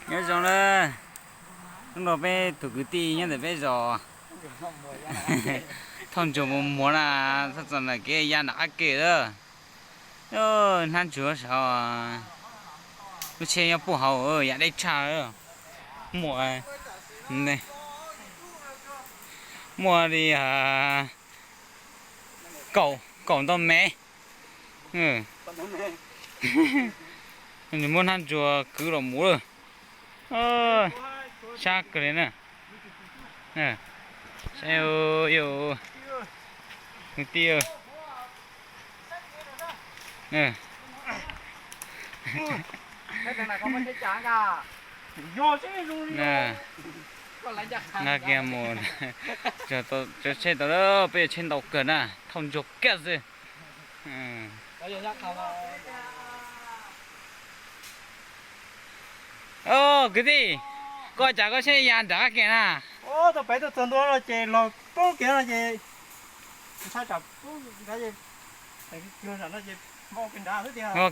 Nyob zoo na, hnub no peb tus kwv tij nyob ntawm peb zos Thauj Ntsuag mus muag na, txog txog ntawm kev ya nram qab ke lawm. Hnab ntsuag saud, lub tsheb nyob puag hauv, yam deb tshaj. Muaj, muaj li kaum, kaum ntau mev. Nws muab hnab ntsuag kwv los mus lawm. Sab kawg li na. Saib, kwv tij, nqa kiag mus, tsheb tau lawm, peb yuav tsheb ntau kawg na, Thauj Ntsuag kiag xwb. Kwv tij, koj cas koj tsheb ya nram qab ke na? Tau pem tuaj txog ntua no ces los poob kiag no ces, nqa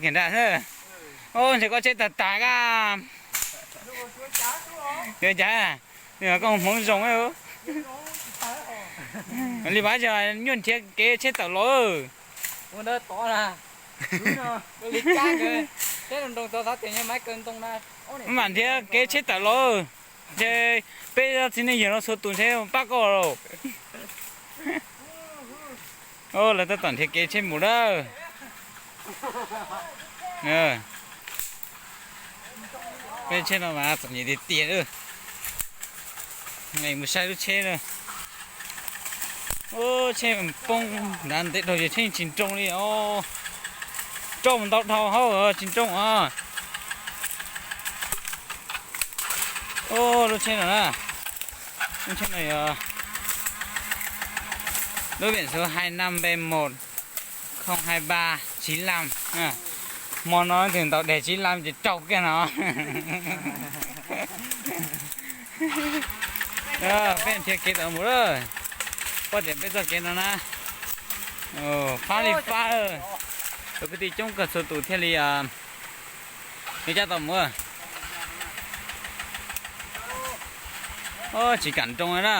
kiag nrad xwb. Ntshe koj tsheb tag tag koj. Yuav cas, koj hmoov zoo. Li vas nyuaj nrhiav kev tsheb tawm los. Mam nrhiav kev tsheb tawm los. Ntshe peb txiv neej yawg no txhua tus ntshe pab koj lauj. Lawv tab tom nrhiav kev tsheb mus lawm. Peb tsheb no mas txom nyem tiag tiag. Mus saib lub tsheb na. Tsheb poob nrad ntev dhau, yog tsheb tsis nroo li os. Rau mus ntau dhau hauv tsis nroo os. Lub tsheb no na, lub tsheb no yog lub biển số hai năm B một không hai ba chín lăm. Hmo no tus ntau deg chín lăm ces raug kiag no. Peb nrhiav kev tawm mus lawm. Pom tias peb txoj kev no na, fab li fab. Tus kwv tij coob kawg txhua tus thiaj li, li cab tau mus. Tsis kam nroo na.